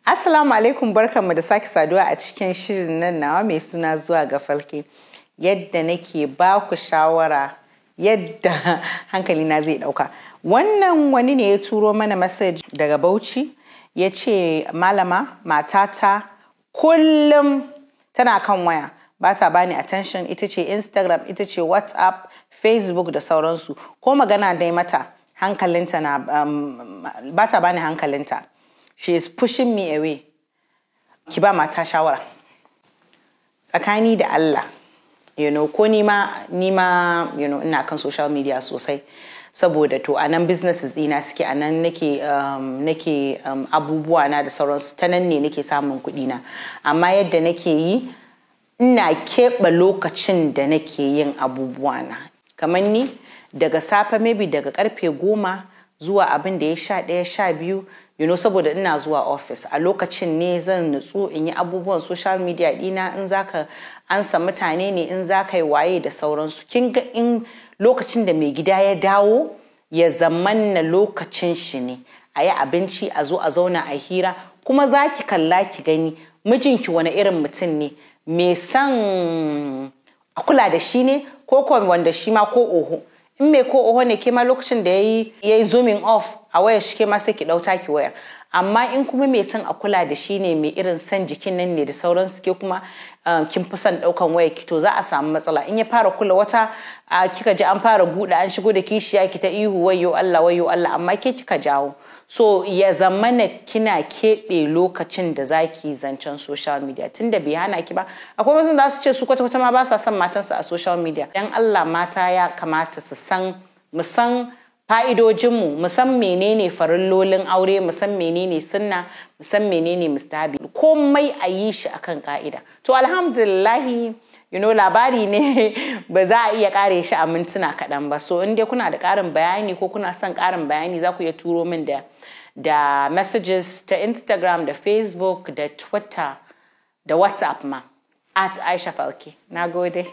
Assalamu alaikum, barkanmu da sake saduwa a cikin shirin nan nawa mai suna Zuwa ga Falke. Yadda nake ba ku shawara yadda hankalina zai dauka. Wannan wani ne ya turo mana message daga Bauchi, ya ce, "Malama, matata kullum tana kan waya, ba ta bani attention, ita ce Instagram, ita ce WhatsApp, Facebook da sauransu. Ko magana dai mata, hankalinta na ba ta bani hankalinta. She is pushing me away. Ki ba mata shawara." Tsakani da Allah, ko nima ina kan social media sosai, saboda to a nan businesses ina suke, a nan nake abubuwa na da sauransu, ta nan ne nake samun kuɗi na. Amma yadda nake yi, ina keɓe lokacin da nake yin abubuwa na. Kamar ni, daga safe, maybe daga karfe 10 zuwa abin da ya 11, 12, saboda ina zuwa office, a lokacin ne zan nutsu in yi abubuwan social media dina, in zaka ansa mutane ne, in zaka yi waye da sauransu. Kin ga in lokacin da mai gida ya dawo, ya zamanna lokacin shi ne, a yi abinci, a zo a zauna a hira. Kuma za ki kalla ki gani mijinki wani irin mutum ne, mai son a kula da shi ne, ko wanda shi ma ko oho. In mai ko oho ne, ke ma lokacin da yayi zooming off a wayar shi, ke ma sai ki ɗau taki wayar. Amma in kuma mai son a kula da shi ne, mai irin son jikin nan ne da sauransu, ke kuma kin fi son ɗaukan wayar ki, to za a samu matsala. In ya fara kula wata, kika ji an fara guda, an shigo da kishiya, ki ta ihu, "Wayyo Allah, wayyo Allah!" Amma ke kika jawo. So ya zamana kina keɓe lokacin da zaki zancen social media, tunda bai hana ki ba. Akwai wasu da su ce su kwata-kwata ma ba sa son matansu a social media. Dan Allah mata ya kamata su san, mu san fa'idojinmu, mu san menene farillolin aure, mu san menene sunna, mu san menene mustahabi. Komai a yi shi akan ka'ida. To alhamdulillahi, labari ne ba za a iya kare shi a mintuna kaɗan ba. So in dai kuna da ƙarin bayani ko kuna son ƙarin bayani, za ku iya turo min da messages ta Instagram da Facebook da Twitter da WhatsApp ma, @AishaFalke. Na gode.